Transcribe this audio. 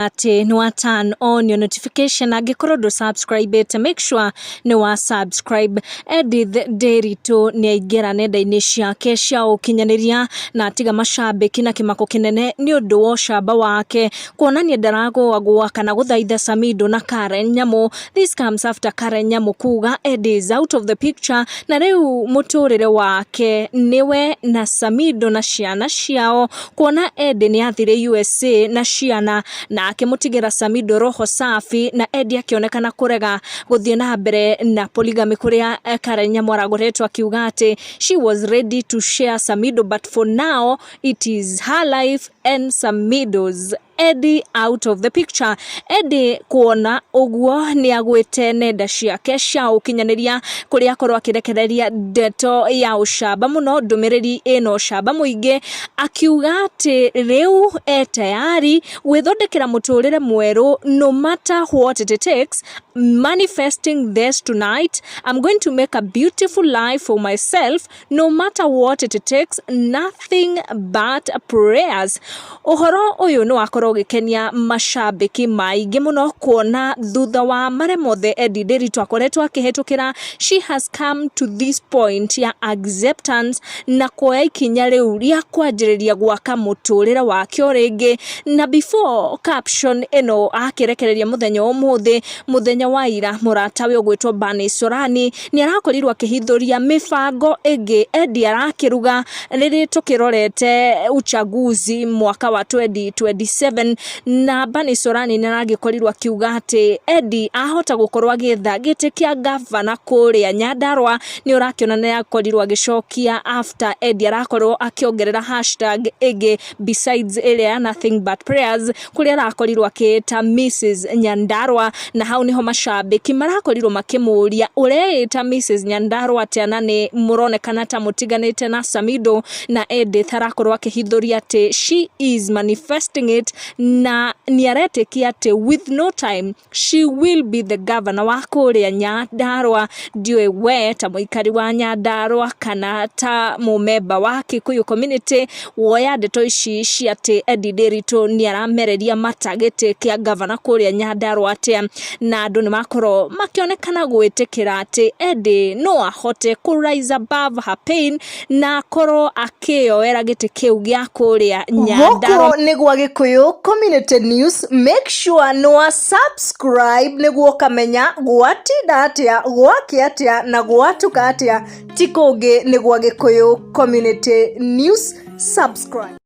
Atĩ nĩ wa turn on your notification. Angĩkorwo ndũ subscribe, make sure nĩ wa subscribe. Edith Nderitu nĩ aingĩra nenda-inĩ ciake cia ũkinyanĩria na atiga macambĩki na kĩmako kĩnene nĩ ũndũ wa ũcamba wake kuonania ndaragũagũa kana gũthaitha Samido na Karen Nyamu. This comes after Karen Nyamu kuga Eddie is out of the picture na rĩu mũtũrĩre wake nĩwe na Samido na ciana ciao, kuona Eddie nĩ athire USA na ciana na akĩmũtigĩra Samido roho safi, na Eddie akĩonekana kũrega gũthiĩ na mbere na polygamy, kũrĩa Karen Nyamu aragoretwo akiuga atĩ she was ready to share Samido, but for now it is her life and Samido's, Eddie out of the picture. Eddie kuona ũguo nĩ agwĩte nenda ciake cia ũkinyanĩria, kũrĩa akorwo akĩrekereria ndeto ya ũcamba mũno, ndũmĩrĩri ĩna ũcamba mũingĩ, akiuga atĩ rĩu e tayari gwĩthondekera mũtũrĩre mwerũ no matter what it takes. "Manifesting this tonight. I'm going to make a beautiful life for myself no matter what it takes. Nothing but prayers." Ũhoro ũyũ nĩ wakorwo ũgĩkenia macambĩki maingĩ mũno, kuona thutha wa marĩa mothe Eddie Nderitu akoretwo akĩhĩtũkĩra, she has come to this point ya acceptance na kuoya ikinya rĩu rĩa kwanjĩrĩria gwaka mũtũrĩre wake o rĩngĩ. Na before caption ĩno akĩrekereria mũthenya wa ũmũthĩ, mũthenya wa ira, mũratawe ũgwĩtwo Bani Sorani nĩ arakorirwo akĩhithũria mĩbango ĩngĩ Eddie arakĩruga rĩrĩ tũkĩrorete uchaguzi mwaka wa 2027. Na Bani Sorani nĩ aragĩkorirwo akiuga atĩ Eddie ahota gũkorwo agĩetha gĩtĩ kĩa gavana kũrĩa Nyandarua. Nĩ ũrakĩona nĩ akorirwo agĩcokia after Eddie arakorwo akĩongerera hashtag ĩngĩ besides ĩrĩa ya "nothing but prayers", kũrĩa arakorirwo akĩĩta Mrs Nyandarua. Na hau nĩho macambĩki marakorirwo makĩmũria, ũreĩta Mrs Nyandarua atĩa na nĩ mũronekana ta mũtiganĩte na Samido? Na Edith arakorwo akĩhithũria atĩ she is manifesting it na nĩ aretĩkia atĩ with no time she will be the governor wa kũrĩa Nyandarua. Ndiũĩ we ta mũikari wa Nyandarua kana ta mũmemba wa Kikuyu community woya ndeto ici cia atĩ Eddie Nderitu nĩ aramereria mata gĩtĩ kĩa gavana kũrĩa Nyandarua atĩa? Na andũ nĩ makorwo makĩonekana gwĩtĩkĩra atĩ Eddie no ahote kũ rise above her pain na akorwo akĩyoera gĩtĩ kĩu gĩa kũrĩa Nyandarua. Gũkũ nĩ gwa Gĩkũyũ Community News. Make sure nĩ wa subscribe nĩguo ũkamenya gwatinda atĩa, gwakĩa atĩa na gwatuka atĩa. Ti kũngĩ, nĩ gwa Gĩkũyũ Community News. Subscribe.